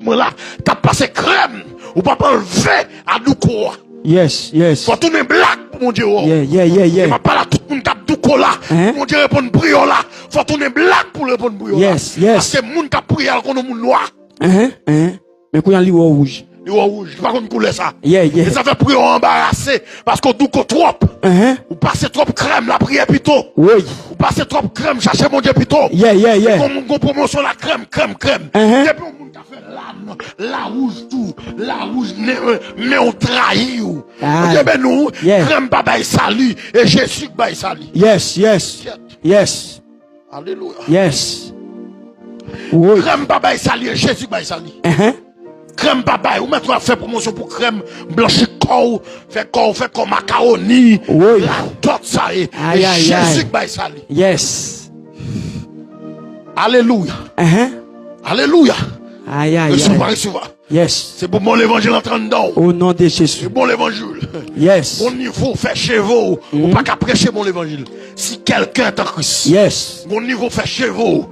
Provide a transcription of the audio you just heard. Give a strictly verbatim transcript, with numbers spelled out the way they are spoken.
Mwen la, k ap pase krèm, ou p ap anlve a douko a. Yes, yes. Fò tounen blak pou Bondye wè w. Yeah, yeah, yeah, E m yeah. ap pale a tout moun k ap douko la. Hein? Bondye reponn priyè w la. Fò tounen blak pou l reponn priyè w la. Yes, yes. Paske moun k ap priye a l konn yon moun nwa. Hein, hein. Men kounye a li wè w wouj. Li wè w wouj. Li pa konn koulè sa. Yeah, yeah. E sa fè priyè w anbarase. Paske w douko twòp. Hein. Ou pase twòp krèm lapriyè pito. Wi. Ou pase twòp krèm chache Bondye pito. Yeah, yeah, yeah. Gon moun gon pwomosyon la krèm, krèm, krèm. Uh-huh. Depi yon moun ka fè la, la wouj tou, la wouj ne- men w trayi w. Ah. Bondye beni w, Yeah. krèm pa bay sali, e Jezi k bay sali. Yes, yes. Yes. Alelouya. Yes. Wi. Krèm pa bay sali, e Jezi k bay sali. Uh-huh. Krèm pa bay, ou mèt w ap fè pwomosyon pou krèm, blanchi kò w, fè kò w, fè kò makawoni, Wi. radòt sa ye. Ay, E ay, Jezi ay. k bay sali. Yes. Alelouya. Uh-huh. Alelouya. Ay, ay, Resevwa, ay. resevwa. Yes. Se pou bon levanjil antre anndan w. Au nom de Se Jésus. bon levanjil. Yes. Bon nivo fè cheve w. Ou pa ka preche bon levanjil. Si quelqu'un est en Christ. Yes. Bon nivo fè cheve w.